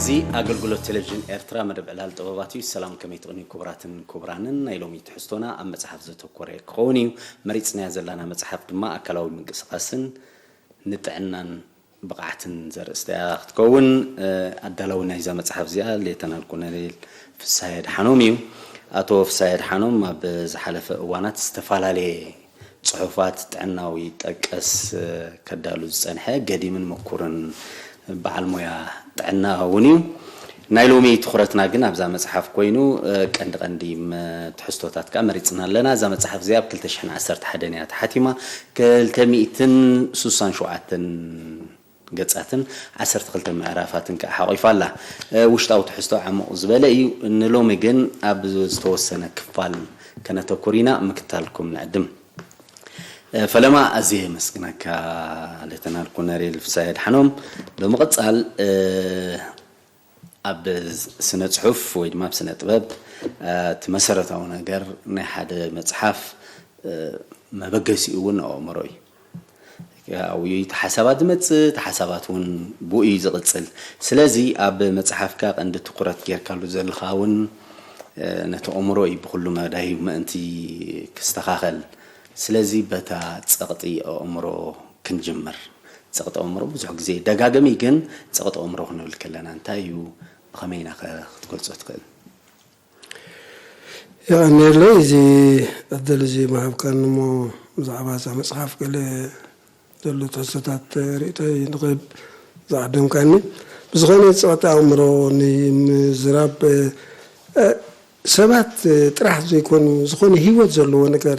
እዚ ኣገልግሎት ቴሌቪዥን ኤርትራ መደብ ዕላል ጥበባት እዩ። ሰላም፣ ከመይ ትቕንዩ ክቡራትን ክቡራንን? ናይ ሎሚ ትሕዝቶና ኣብ መጽሓፍ ዘተኮረ ክኸውን እዩ። መሪጽናያ ዘላና መጽሓፍ ድማ ኣካላዊ ምንቅስቓስን ንጥዕናን ብቕዓትን ዘርእስታ እያ ክትከውን። ኣዳላዊ ናይዛ መጽሓፍ እዚኣ ሌተናል ኮሎኔል ፍስሃየ ኣድሓኖም እዩ። ኣቶ ፍስሃየ ኣድሓኖም ኣብ ዝሓለፈ እዋናት ዝተፈላለየ ጽሑፋት ጥዕናዊ ጠቀስ ከዳሉ ዝጸንሐ ገዲምን ምኩርን በዓል ሞያ ጥዕና እውን እዩ። ናይ ሎሚ ትኹረትና ግን ኣብዛ መጽሓፍ ኮይኑ፣ ቀንዲ ቀንዲ ትሕዝቶታት ከኣ መሪጽና ኣለና። እዛ መጽሓፍ እዚኣ ኣብ ክልተ ሽሕን ዓሰርተ ሓደን እያ ተሓቲማ። ክልተ ሚእትን ስሳን ሸውዓተን ገጻትን ዓሰርተ ክልተ ምዕራፋትን ከኣ ሓቒፋ ኣላ። ውሽጣዊ ትሕዝቶ ዓሙቕ ዝበለ እዩ። ንሎሚ ግን ኣብ ዝተወሰነ ክፋል ከነተኩር ኢና። ምክታልኩም ንዕድም። ፈለማ ኣዝየ የመስግነካ ሌተናል ኮሎኔል ፍስሃየ ኣድሓኖም። ብምቕጻል ኣብ ስነ ጽሑፍ ወይ ድማ ኣብ ስነ ጥበብ እቲ መሰረታዊ ነገር ናይ ሓደ መጽሓፍ መበገሲኡ እውን ኣእምሮ እዩ። ኣብኡ እዩ እቲ ሓሳባት ዝመጽእ፣ እቲ ሓሳባት እውን ብኡ እዩ ዝቕጽል። ስለዚ ኣብ መጽሓፍካ ቀንዲ ትኹረት ጌርካሉ ዘለኻ እውን ነቲ ኣእምሮ እዩ ብኹሉ መዳዩ ምእንቲ ክስተኻኸል። ስለዚ በታ ጸቕጢ ኣእምሮ ክንጅምር። ጸቕጢ ኣእምሮ ብዙሕ ግዜ ደጋገሚ፣ ግን ጸቕጢ ኣእምሮ ክንብል ከለና እንታይ እዩ? ብኸመይ ኢና ከ ክትገልጾ ትኽእል? የቐንየለይ እዚ ዕድል እዚ ምሃብካኒ እሞ ብዛዕባ እዛ መፅሓፍ ገለ ዘሎ ትሕዝቶታት ርእይቶ ንኽህብ ዝዓደምካኒ። ብዝኾነ ጸቕጢ ኣእምሮ ንምዝራብ ሰባት ጥራሕ ዘይኮኑ ዝኾነ ህይወት ዘለዎ ነገር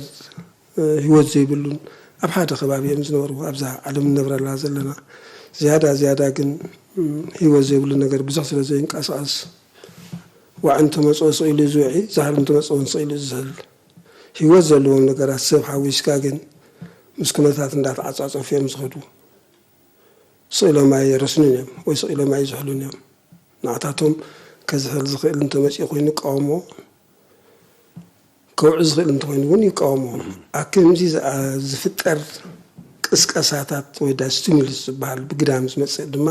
ህይወት ዘይብሉን ኣብ ሓደ ከባቢ እዮም ዝነበሩ ኣብዛ ዓለም ንነብረላ ዘለና። ዝያዳ ዝያዳ ግን ህይወት ዘይብሉ ነገር ብዙሕ ስለ ዘይንቀሳቐስ ዋዒ እንተመፅኦ ስቕ ኢሉ እዩ ዝውዒ፣ ዛህሪ እንተመፅኦ እውን ስቕ ኢሉ እዩ ዝዝህል። ህይወት ዘለዎም ነገራት ሰብ ሓዊስካ ግን ምስ ኩነታት እንዳተዓፃፀፉ እዮም ዝኸዱ። ስቕ ኢሎም ኣይረስኑን እዮም ወይ ስቕ ኢሎም ኣይዝሕሉን እዮም። ንዓታቶም ከዝሕል ዝኽእል እንተመፂኡ ኮይኑ ይቃወምዎ፣ ከውዒ ዝኽእል እንተኾይኑ እውን ይቃወምዎ። ኣብ ከምዚ ዝፍጠር ቅስቀሳታት ወይ ዳ ስቲሙሉስ ዝበሃል ብግዳም ዝመፅእ ድማ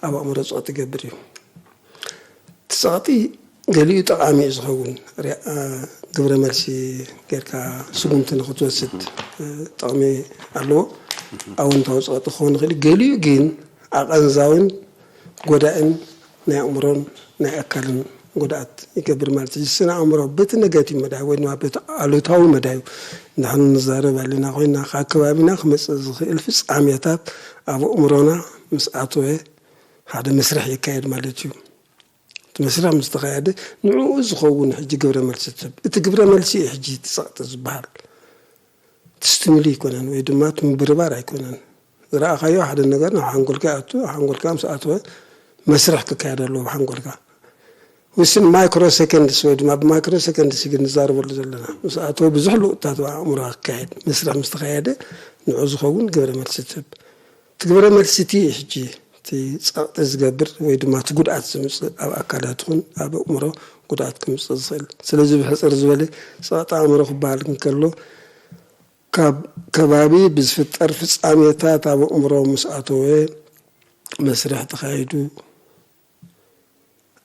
ኣብ ኣእምሮ ፀቕጢ ይገብር እዩ። እቲ ጸቕጢ ገሊኡ ጠቓሚ እዩ ዝኸውን። ግብረ መልሲ ጌርካ ስጉምቲ ንኽትወስድ ጥቕሚ ኣለዎ፣ ኣወንታዊ ጸቕጢ ክኸውን ይኽእል እዩ። ገሊኡ ግን ኣቐንዛዊን ጎዳእን ናይ ኣእምሮን ናይ ኣካልን ጉድኣት ይገብር ማለት እዩ። ስነ ኣእምሮ በቲ ነገቲቭ መዳይ ወይ ድማ በቲ ኣሉታዊ መዳዩ ንሕና ንዛረብ ኣለና ኮይና ካብ ከባቢና ክመፅእ ዝኽእል ፍጻሜታት ኣብ ኣእምሮና ምስ ኣተወ ሓደ መስርሕ ይካየድ ማለት እዩ። እቲ መስርሕ ምስ ተኻየደ ንዕኡ ዝኸውን ሕጂ ግብረ መልሲ ትህብ። እቲ ግብረ መልሲ እዩ ሕጂ እቲ ጸቕጢ ዝበሃል። እቲ ስቲሙሊ ኣይኮነን ወይ ድማ እቲ ምብርባር ኣይኮነን። ዝረኣኻዮ ሓደ ነገር ናብ ሓንጎልካ ይኣቱ፣ ኣብ ሓንጎልካ ምስ ኣተወ መስርሕ ክካየድ ኣለዎ ብሓንጎልካ። ውስን ማይክሮ ሰከንድስ ወይ ድማ ብማይክሮ ሰከንድስ ግን ንዛረበሉ ዘለና። ምስ ኣተወ ብዙሕ ለውጥታት ኣብ ኣእምሮኻ ክካየድ መስርሕ ምስ ተኻየደ ንዕኡ ዝኸውን ግብረ መልሲ ትህብ። እቲ ግብረ መልሲ እቲ ሕጂ እቲ ጸቕጢ ዝገብር ወይ ድማ እቲ ጉድኣት ዝምፅእ ኣብ ኣካላት ይኹን ኣብ ኣእምሮ ጉድኣት ክምፅእ ዝኽእል። ስለዚ ብሕፅር ዝበለ ጸቕጢ ኣእምሮ ክበሃል እንከሎ ካብ ከባቢ ብዝፍጠር ፍጻሜታት ኣብ ኣእምሮ ምስ ኣተወ መስርሕ ተኻይዱ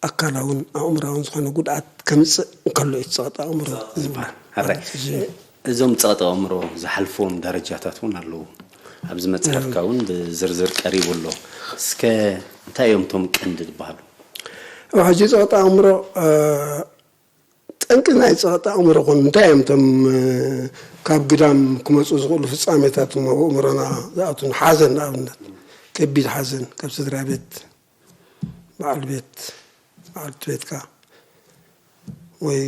ኣካላውን ኣእምራውን ዝኾነ ጉድኣት ከምፅእ እንከሎ እዩ ጸቕጢ ኣእምሮ ዝበሃል። እዞም ጸቕጢ ኣእምሮ ዝሓልፍዎም ደረጃታት እውን ኣለዉ። ኣብዚ መጽሓፍካ እውን ብዝርዝር ቀሪቡ ኣሎ። እስከ እንታይ እዮም እቶም ቀንዲ ዝበሃሉ? ኣብ ሕጂ ጸቕጢ ኣእምሮ ጠንቂ ናይ ጸቕጢ ኣእምሮ ኮን እንታይ እዮም እቶም ካብ ግዳም ክመፁ ዝኽእሉ ፍጻሜታት ኣብ ኣእምሮና ዝኣቱን ሓዘን ንኣብነት ከቢድ ሓዘን ካብ ስድራ ቤት በዓል ቤት በዓልቲ ቤትካ ወይ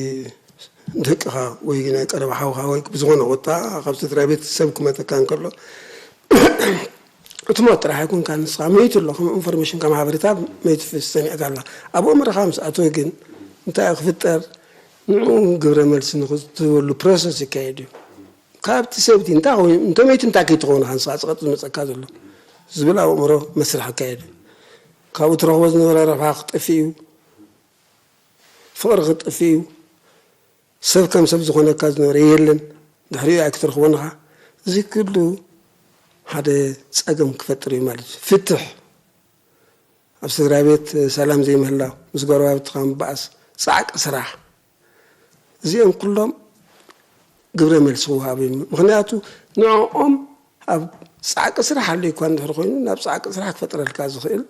ደቅኻ ወይ ናይ ቀረባ ሓውኻ ወይ ብዝኾነ ቦታ ካብ ስድራ ቤት ሰብ ክመፀካ እንከሎ እቲ ሞት ጥራሕ ኣይኮንካ ንስኻ መይቱ ኣሎ ከም ኢንፎርሜሽን ከም ሓበሬታ መይቱ ሰሚዕካ ኣለኻ ኣብ ኣእምሮኻ ምስ ኣተወ ግን እንታይ ክፍጠር ንኡ ግብረ መልሲ ንክትህበሉ ፕሮሰስ ይካየድ እዩ ካብቲ ሰብቲ እንታይ ኮይኑ እንተመይቱ እንታይ ከይትኸውን ንስኻ ፀቐጥ ዝመፀካ ዘሎ ዝብል ኣብ ኣእምሮ መስርሕ ይካየድ እዩ ካብኡ ትረኽቦ ዝነበረ ረብሓ ክጠፍእ እዩ ፍቕሪ ክጥፍእ እዩ ሰብ ከም ሰብ ዝኾነካ ዝነበረ የለን ድሕሪኡ ኣይክትረኽቦን ኢኻ እዚ ኩሉ ሓደ ፀገም ክፈጥር እዩ ማለት እዩ ፍትሕ ኣብ ስድራ ቤት ሰላም ዘይምህላው፣ ምስ ጎረባብትኻ ምባኣስ፣ ጻዕቂ ስራሕ፣ እዚኦም ኩሎም ግብረ መልሲ ክወሃቡ እዮም። ምኽንያቱ ንዕኦም ኣብ ጻዕቂ ስራሕ ኣሎ እኳ እንድሕር ኮይኑ፣ ናብ ጻዕቂ ስራሕ ክፈጥረልካ ዝኽእል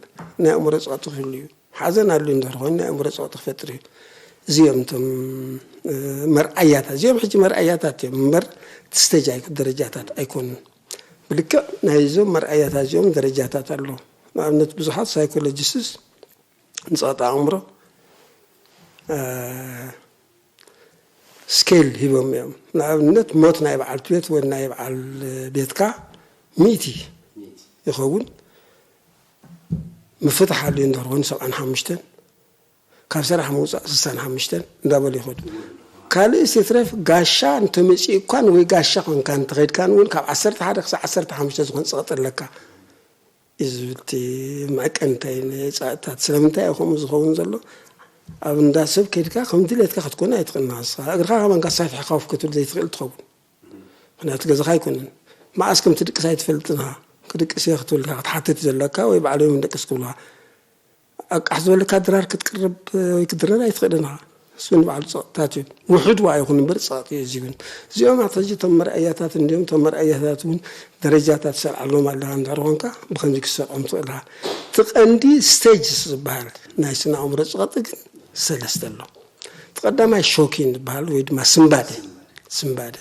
ናይ ኣእምሮ ጸቕጢ ክህሉ እዩ። ሓዘን ኣሎ እንድሕር ኮይኑ ናይ ኣእምሮ ጸቕጢ ክፈጥር እዩ። እዚኦም እቶም መርኣያታት እዚኦም ሕጂ መርኣያታት እዮም እምበር እቲ ስቴጅ ደረጃታት ኣይኮኑን። ብልክዕ ናይዞም መርኣያታት እዚኦም ደረጃታት ኣሎ። ንኣብነት ብዙሓት ሳይኮሎጂስትስ ንጸቕጢ ኣእምሮ ስኬል ሂቦም እዮም። ንኣብነት ሞት ናይ በዓልቲ ቤት ወይ ናይ በዓል ቤትካ ሚእቲ ይኸውን፣ ምፍታሕ ኣልዩ እንድሕር ኮይኑ ሰብዓን ሓሙሽተን፣ ካብ ስራሕ ምውፃእ ስሳን ሓሙሽተን እንዳበሉ ይኸዱ። ካልእ ሲትረፍ ጋሻ እንተመፂኡ እኳን ወይ ጋሻ ኮንካ እንተኸድካን እውን ካብ ዓሰርተ ሓደ ክሳብ ዓሰርተ ሓሙሽተ ዝኾን ፀቕጢ ኣለካ እዩ ዝብል እቲ መዐቀኒ እንታይ ጸጥታት ስለምንታይ እዩ ከምኡ ዝኸውን ዘሎ? ኣብ እንዳ ሰብ ከድካ ከም ድሌትካ ክትኮን ኣይትኽእልና ንስኻ እግርኻ ከማንካ ሳፊሕካ ኮፍ ክትብል ዘይትኽእል ትኸውን። ምክንያቱ ገዛኻ ኣይኮነን። መዓስ ከም ትድቅስ ኣይትፈልጥን ኢኻ። ክድቅስ እየ ክትብል ኢኻ ክትሓትት ዘለካ ወይ ባዕሎም ይደቅስ ክብልኻ ኣቃሕ ዝበለካ ድራር ክትቅርብ ወይ ክትድረር ኣይትኽእልን ኢኻ። እሱ ንባዕሉ ጸቕጥታት እዩ። ውሑድ ዋ ይኹን እምበር ጸቕጢ እዩ እዚ እውን። እዚኦም ኣቶ ሕጂ እቶም መርኣያታት እንዲኦም እቶም መርኣያታት እውን ደረጃታት ትሰርዓሎም ኣለኻ እንድሕር ኮንካ ብኸምዚ ክትሰርዖም ትኽእል ኢኻ። እቲ ቀንዲ ስቴጅስ ዝበሃል ናይ ስነ ኣእምሮ ጸቕጢ ግን ሰለስተ ኣሎ። እቲ ቀዳማይ ሾኪን ዝበሃል ወይ ድማ ስምባደ ስምባደ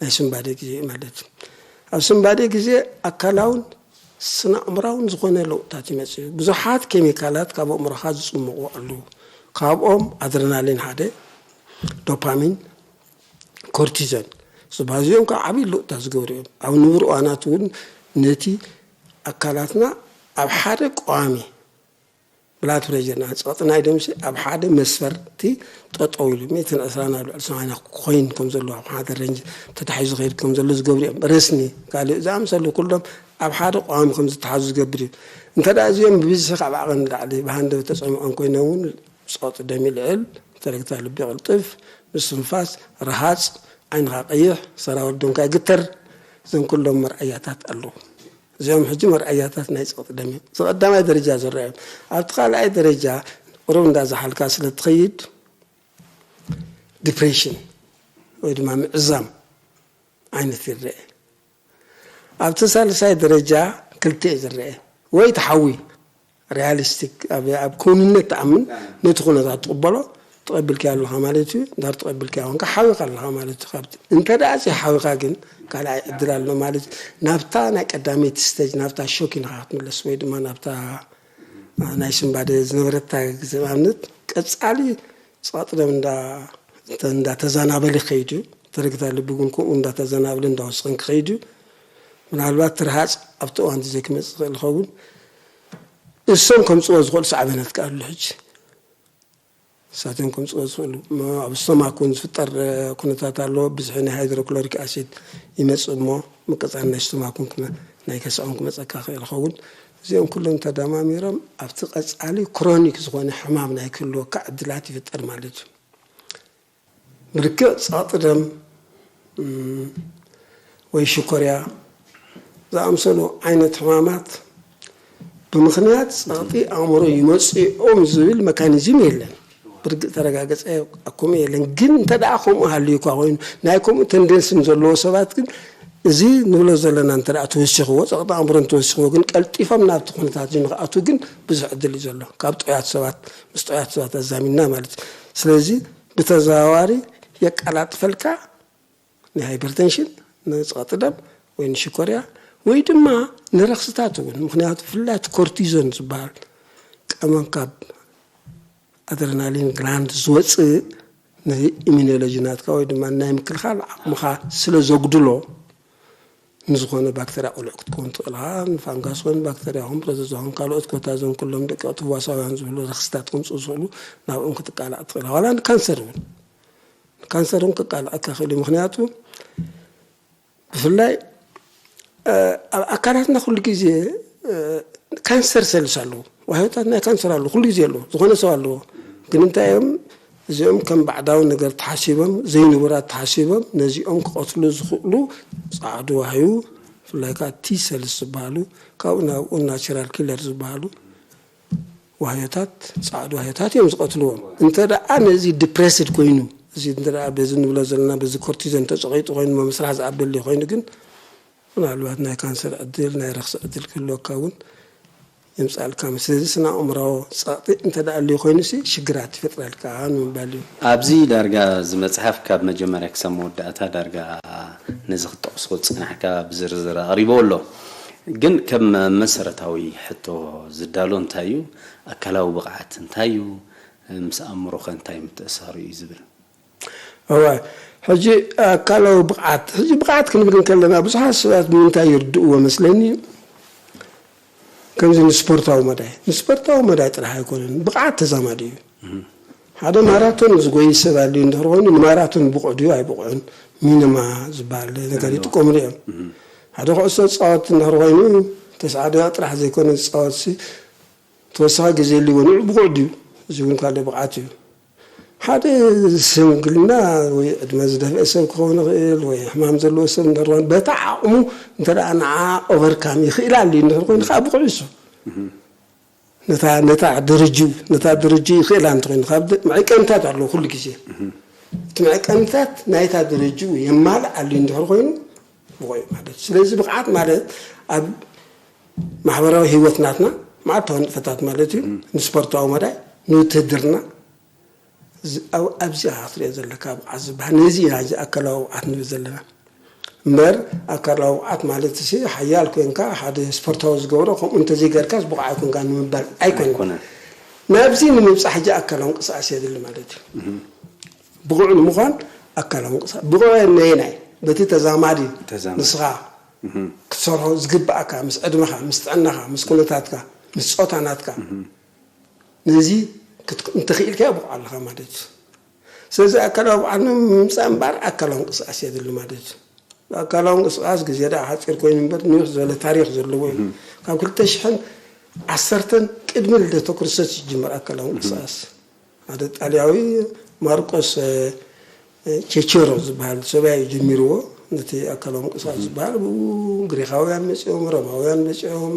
ናይ ስንባደ ግዜ ማለት እዩ። ኣብ ስንባደ ግዜ ኣካላውን ስነ ኣእምራውን ዝኾነ ለውጥታት ይመጽእ እዩ። ብዙሓት ኬሚካላት ካብ ኣእምሮኻ ዝጽምቑ ኣለዉ። ካብኦም ኣድረናሊን ሓደ፣ ዶፓሚን፣ ኮርቲዞን ዝበሃሉ እዚኦም ካብ ዓብዪ ለውጥታት ዝገብሩ እዮም። ኣብ ንቡር እዋናት እውን ነቲ ኣካላትና ኣብ ሓደ ቀዋሚ ብላድ ፕሬሸርና ጸቕጥና ይደምሲ ኣብ ሓደ መስፈርቲ ጠጠው ኢሉ ሚእትን ዕስራን ኣብ ልዕሊ ሰማንያ ኮይን ከም ዘለዎ ኣብ ሓደ ረንጅ ተታሒዙ ከይድ ከም ዘሎ ዝገብሩ እዮም። ረስኒ ካልእ ዝኣምሰሉ ኩሎም ኣብ ሓደ ቀዋሚ ከም ዝተሓዙ ዝገብር እዩ። እንተ ደኣ እዚኦም ብብዝሒ ካብ ዓቐን ንላዕሊ ብሃንደበት ተጸሚቖም ኮይኖም እውን ጸቕጢ ደም ይልዕል፣ ተረግታ ልቢ ይቕልጥፍ፣ ምስትንፋስ፣ ረሃጽ፣ ዓይንኻ ቀይሕ፣ ሰራውር ደምካ ይግተር። እዞም ኩሎም መርኣያታት ኣለዉ። እዚኦም ሕጂ መርኣያታት ናይ ጸቕጢ ደም እዮም። እዚ ቀዳማይ ደረጃ ዝረኣዮም። ኣብቲ ካልኣይ ደረጃ ቁሩብ እንዳዝሓልካ ስለ ትኸይድ ዲፕሬሽን ወይ ድማ ምዕዛም ዓይነት ይረአ። ኣብቲ ሳልሳይ ደረጃ ክልተ እዩ ዝረአ። ወይ ትሓዊ ሪያሊስቲክ ኣብ ኣብ ክውንነት ትኣምን ነቲ ኩነታት ትቕበሎ ተቐቢልካዮ ኣለኻ ማለት እዩ። እንድሕር ተቐቢልካዮ ኮንካ ሓዊኻ ኣለኻ ማለት እዩ። ካብቲ እንተ ደኣ ዘይሓዊኻ ግን ካልኣይ ዕድል ኣሎ ማለት እዩ። ናብታ ናይ ቀዳመይቲ ስቴጅ ናብታ ሾኪን ኢኻ ክትምለስ ወይ ድማ ናብታ ናይ ስንባደ ዝነበረታ ግዜ ንኣብነት ቀጻሊ ጸቕጢ ደም እንዳ እንዳ ተዛናበለ ክኸይድ እዩ። ተረግታ ልቢ እውን ከምኡ እንዳ ተዛናበለ እንዳ ወሰኸን ክኸይድ እዩ። ምናልባት ትርሃጽ ኣብቲ እዋን ዘይክመጽእ ይኽእል ይኸውን። እሶም ከምጽዎ ዝኽእሉ ሳዕቤናት ከኣ ኣሎ ሕጂ። እሳቶም ከምጽዎ ዝኽእሉ ኣብ ስቶማክ እውን ዝፍጠር ኩነታት ኣሎ። ብዝሒ ናይ ሃይድሮክሎሪክ ኣሲድ ይመጽእ እሞ ምቅጻል ናይ ስቶማክ እውን ናይ ከስዖም ክመጸካ ይኽእል ይኸውን። እዚኦም ኩሎም ተደማሚሮም ኣብቲ ቀጻሊ ክሮኒክ ዝኾነ ሕማም ናይ ክህልወካ ዕድላት ይፍጠር ማለት እዩ። ብልክዕ ጸቕጢ ደም ወይ ሽኮርያ ዝኣምሰሉ ዓይነት ሕማማት ብምኽንያት ጸቕጢ ኣእምሮ ይመጽኦም ዝብል መካኒዝም የለን። ብርግጽ ተረጋገጸ ኣኮም የለን። ግን እንተ ደኣ ከምኡ ሃልዩ እኳ ኮይኑ ናይ ከምኡ ተንደንስን ዘለዎ ሰባት ግን እዚ ንብሎ ዘለና እንተ ደኣ ተወሲኽዎ ጸቕጢ ኣእምሮ እንተወሲኽዎ ግን ቀልጢፎም ናብቲ ኩነታት እዚ ንክኣትዉ ግን ብዙሕ ዕድል እዩ ዘሎ ካብ ጥዑያት ሰባት ምስ ጥዑያት ሰባት ኣዛሚድና ማለት እዩ። ስለዚ ብተዘዋዋሪ የቀላጥፈልካ ንሃይፐርቴንሽን ንጸቕጢ ደም ወይ ንሽኮርያ ወይ ድማ ንረኽስታት እውን ምክንያቱ ብፍላይ እቲ ኮርቲዞን ዝበሃል ቀመም ካብ ኣድረናሊን ግላንድ ዝወፅእ ንኢሚኖሎጂ ናትካ ወይ ድማ ናይ ምክልኻል ዓቕምኻ ስለ ዘጉድሎ ንዝኾነ ባክተርያ ቆልዕ ክትከውን ትኽእል ኢኻ። ንፋንጋስ ኾን ባክተርያ ኹን ፕሮቶዛ ኹን ካልኦት ኮታ እዞም ኩሎም ደቀቕቲ ህዋሳውያን ዝብሉ ረኽስታት ክምፅኡ ዝኽእሉ ናብኦም ክትቃላዕ ትኽእል ኢኻ። ዋላ ንካንሰር እውን ንካንሰር እውን ክቃልዐካ ይኽእል እዩ። ምክንያቱ ብፍላይ ኣብ ኣካላትና ኩሉ ግዜ ካንሰር ሰልስ ኣለዉ። ዋህዮታት ናይ ካንሰር ኣለዉ፣ ኩሉ ግዜ ኣለዉ፣ ዝኾነ ሰብ ኣለዎ። ግን እንታይ እዮም እዚኦም ከም ባዕዳዊ ነገር ተሓሲቦም ዘይንቡራት ተሓሲቦም ነዚኦም ክቐትሉ ዝኽእሉ ፃዕዱ ዋህዩ ብፍላይ ከዓ ቲ ሰልስ ዝበሃሉ ካብኡ ናብኡ ናቹራል ኪለር ዝበሃሉ ዋህዮታት፣ ጻዕዱ ዋህዮታት እዮም ዝቐትልዎም። እንተ ደኣ ነዚ ዲፕሬስድ ኮይኑ፣ እዚ እንተ ደኣ በዚ ንብሎ ዘለና፣ በዚ ኮርቲዞን ተጸቒጡ ኮይኑ፣ ምስራሕ ዝኣበል ኮይኑ ግን፣ ምናልባት ናይ ካንሰር ዕድል፣ ናይ ረኽሲ ዕድል ክህልወካ እውን የምጽኣልካ። ስለዚ ስነ ኣእምራዊ ጸቕጢ እንተ ደኣ ኣልዩ ኮይኑሲ ሽግራት ይፈጥረልካ ንምባል እዩ። ኣብዚ ዳርጋ እዚ መጽሓፍ ካብ መጀመርያ ክሳብ መወዳእታ ዳርጋ ነዚ ክትጠቕሶ ዝጸናሕካ ብዝርዝር ኣቕሪቦ ኣሎ። ግን ከም መሰረታዊ ሕቶ ዝዳሎ እንታይ እዩ? ኣካላዊ ብቕዓት እንታይ እዩ? ምስ ኣእምሮኸ እንታይ ምትእሳሩ እዩ ዝብል? እወ፣ ሕጂ ኣካላዊ ብቕዓት፣ ሕጂ ብቕዓት ክንብል እንከለና ብዙሓት ሰባት ንምንታይ ይርድእዎ መስለኒ፣ ከምዚ ንስፖርታዊ መዳይ፣ ንስፖርታዊ መዳይ ጥራሕ ኣይኮነን፣ ብቕዓት ተዛማዲ እዩ። ሓደ ማራቶን ዝጎይ ሰብ ኣልዩ እንድሕር ኮይኑ ንማራቶን ብቑዕ ድዩ ኣይብቑዕን፣ ሚኒማ ዝበሃል ነገር ይጥቀሙሉ እዮም። ሓደ ኩዕሶ ዝፃወት እንድሕር ኮይኑ ተስዓ ደቂቕ ጥራሕ ዘይኮነ ዝፃወትሲ ተወሳኺ ግዜ ኣልዎ፣ ንዑ ብቑዕ ድዩ? እዚ እውን ካልእ ብቕዓት እዩ። ሓደ ሽምግልና ወይ ዕድመ ዝደፍአ ሰብ ክኸውን ይኽእል፣ ወይ ሕማም ዘለዎ ሰብ እንድሕር ኮይኑ በታ ዓቕሙ እንተ ደኣ ንዓ ኦቨርካም ይኽእል ኣልዩ እንድሕር ኮይኑ ከዓ ብቑዕ እዩ እሱ። ነታ፣ ነታ ደረጅኡ፣ ነታ ደረጅኡ ይኽእላ እንተኾይኑ፣ ካብ ደ-፣ መዐቀንታት ኣለዉ ኩሉ ግዜ። እቲ መዐቀንታት ናይታ ደረጅኡ የማልእ ኣልዩ እንድሕር ኮይኑ ብቑዕ እዩ ማለት እዩ። ስለዚ ብቕዓት ማለት ኣብ ማሕበራዊ ህይወት ናትና መዓልታዊ ንጥፈታት ማለት እዩ። ንስፖርታዊ መዳይ፣ ንውትህድርና፣ እዚ ኣብ-፣ ኣብዚ ኢኻ ክትሪኦ ዘለካ ብቕዓት ዝበሃል። ነዚ ኢና እዚ ኣካላዊ ብቕዓት ንብል ዘለና። እምበር ኣካላዊ ብቕዓት ማለት እዚ ሓያል ኮንካ ሓደ ስፖርታዊ ዝገብሮ ከምኡ እንተዘይገርካስ ብቑዕ ኣይኮንካ ንምባል ኣይኮነን። ኣይኮነን። ናብዚ ንምብጻሕ ሕጂ ኣካላዊ ምንቅስቃስ የድሊ ማለት እዩ። ብቑዕ ንምዃን ኣካላዊ ምንቅስቃስ። ብቑዕ ነየናይ? በቲ ተዛማዲ ተዛማዲ። ንስኻ ክትሰርሖ ዝግብኣካ፣ ምስ ዕድመኻ፣ ምስ ጥዕናኻ፣ ምስ ኩነታትካ፣ ምስ ጾታ ናትካ። ነዚ ክት-፣ እንተኽኢልካዮ ብቑዕ ኣለኻ ማለት እዩ። ስለዚ ኣካላዊ ብቕዓት ንምምጻእ እምበኣር ኣካላዊ ምንቅስቃስ የድሊ ማለት እዩ። ኣካላዊ ምንቅስቃስ ግዜ ደኣ ሓጺር ኮይኑ እምበር ንውሕ ዝበለ ታሪኽ ዘለዎ እዩ። ካብ ክልተ ሽሕን ዓሰርተን ቅድሚ ልደተ ክርስቶስ ይጅመር ኣካላዊ ምንቅስቃስ። ሓደ ጣልያዊ ማርቆስ፣ እ፣ እ፣ ቼቼሮ ዝበሃል ሰብኣይ እዩ ጀሚርዎ። ነቲ ኣካላዊ ምንቅስቃስ ዝበሃል ብኡ ግሪኻውያን መጺኦም፣ ሮማውያን መጺኦም፣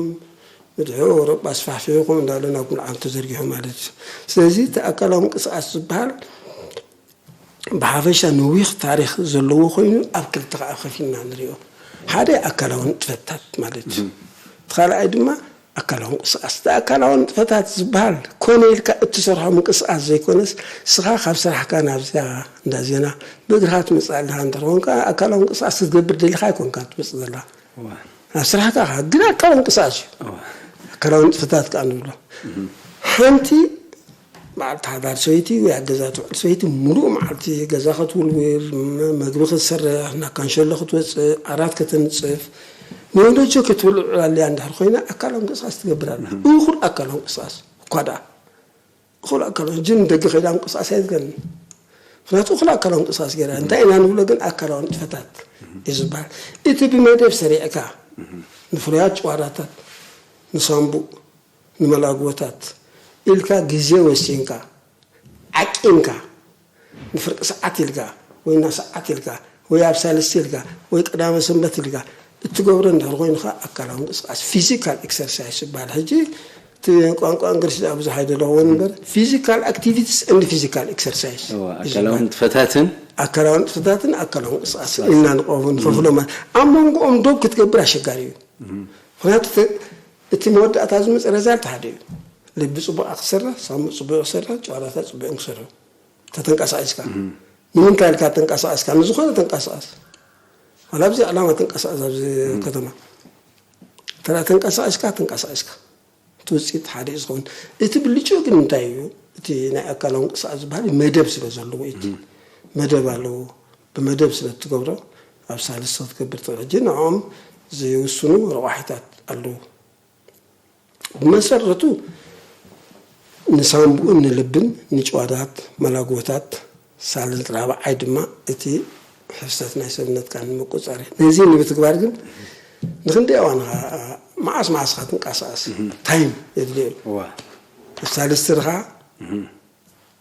ብድሕሪኡ ኣውሮጳ ኣስፋሕፊሑ ከምኡ እንዳበለ ናብ ኩሉ ዓለም ተዘርጊሑ ማለት እዩ። ስለዚ እቲ ኣካላዊ ምንቅስቃስ ዝበሃል ብሓፈሻ ነዊሕ ታሪኽ ዘለዎ ኮይኑ ኣብ ክልተ ከዓ ከፊልና ንሪኦ። ሓደ ኣካላዊ ንጥፈታት ማለት እዩ። እቲ ካልኣይ ድማ ኣካላዊ ምንቅስቃስ። እቲ ኣካላዊ ንጥፈታት ዝበሃል ኮነ ኢልካ እትሰርሖ ምንቅስቃስ ዘይኮነስ፣ ንስኻ ካብ ስራሕካ ናብዚኣ እንዳ ዜና ብእግርኻ ትመጽእ ኣለኻ እንድሕር ኮንካ፣ ኣካላዊ ምንቅስቃስ ክትገብር ደሊኻ ኣይኮንካ ትመጽእ ዘለኻ። እዋ። ናብ ስራሕካ ኢኻ፣ ግን ኣካላዊ ምንቅስቃስ እዩ። እዋ። ኣካላዊ ንጥፈታት ከኣ ንብሎ። ሓንቲ በዓልቲ ሓዳር ሰበይቲ ወይ ኣብ ገዛ ትውዕል ሰበይቲ፣ ሙሉእ መዓልቲ ገዛ ክትውልውል፣ መ-፣ መግቢ ክትሰርሕ፣ ናብ ካንሸሎ ክትወፅእ፣ ዓራት ከተንፅፍ፣ ንወለጆ ክትውዕል ዕላልያ እንድሕር ኮይና፣ ኣካላዊ ምንቅስቃስ ትገብር ኣላ። እኹል ኣካላዊ ምንቅስቃስ እኳ ደኣ። እኹል ኣካላዊ፣ ሕጂ ንደገ ከይዳ ምንቅስቃስ ኣይትደልን። ምኽንያቱ እኹል ኣካላዊ ምንቅስቃስ ገይራ። እንታይ ኢና ንብሎ ግን ኣካላዊ ንጥፈታት እዩ ዝበሃል። እቲ ብመደብ ሰሪዕካ፣ ንፍሉያት ጭዋዳታት፣ ንሳምቡእ፣ ንመላግቦታት ኢልካ ግዜ ወሲንካ፣ ዓቂንካ፣ ንፍርቂ ሰዓት ኢልካ፣ ወይ እና ሰዓት ኢልካ፣ ወይ ኣብ ሳልስቲ ኢልካ፣ ወይ ቀዳመ ሰንበት ኢልካ እትገብሮ እንድሕር ኮይኑ ከዓ ኣካላዊ ምንቅስቃስ፣ ፊዚካል ኤክሰርሳይስ ይበሃል። ሕጂ እቲ ቋንቋ እንግሊዝ ደኣ ብዙሕ ኣይደለኽዎን እምበር፣ ፊዚካል ኣክቲቪቲስ ኤንድ ፊዚካል ኤክሰርሳይስ እዋ፣ እዩ ኣካላዊ ዝበሃል። ንጥፈታትን ኣካላዊ ንጥፈታትን ኣካላዊ ምንቅስቃስ ምንቅስቃስ። ኢልና ንቐርቦ፣ ንኸፍሎ ማለት። ኣብ መንጎኦም ዶብ ክትገብር ኣሸጋሪ እዩ። ምኽንያቱ እቲ፣ እቲ መወዳእታ ዝመጽእ ረዛልት ሓደ እዩ። ልቢ ጽቡቕ ክሰርሕ፣ ሳምቡእ ጽቡቕ ክሰርሕ፣ ጨዋዳታት ጽቡቕ ክሰርሕ። ተተንቀሳቒስካ። ንምንታይ ኢልካ ተንቀሳቒስካ? ንዝኾነ ተንቀሳቐስ። ዋላ ኣብዚ ዕላማ ተንቀሳቐስ፣ ኣብዚ ከተማ። እንተ ደኣ ተንቀሳቒስካ፣ ተንቀሳቒስካ። እቲ ውጽኢት ሓደ እዩ ዝኸውን። እቲ ብልጭኡ ግን እንታይ እዩ? እቲ ናይ ኣካላዊ ምንቅስቃስ ዝበሃል መደብ ስለ ዘለዎ እዩ። እቲ መደብ ኣለዎ። ብመደብ ስለ እትገብሮ፣ ኣብ ሳልስቲ ክትገብር ትኽእል። ሕጂ ንዕኦም ዝውስኑ ረቋሒታት ኣለዉ። ብመሰረቱ ንሳምቡእን ንልብን፣ ንጭዋዳት፣ መላግቦታት፣ ሳልስቲ ራብዓይ ድማ እቲ ሕፍሰት ናይ ሰብነትካ ንምቁጻር እዩ። ነዚ ንምትግባር ግን ንክንደይ እዋን ኢኻ፣ መዓስ መዓስ ኢኻ ትንቀሳቐስ? ታይም የድልዮ እዩ። እዋ። ኣብ ሳልስቲ ድኻ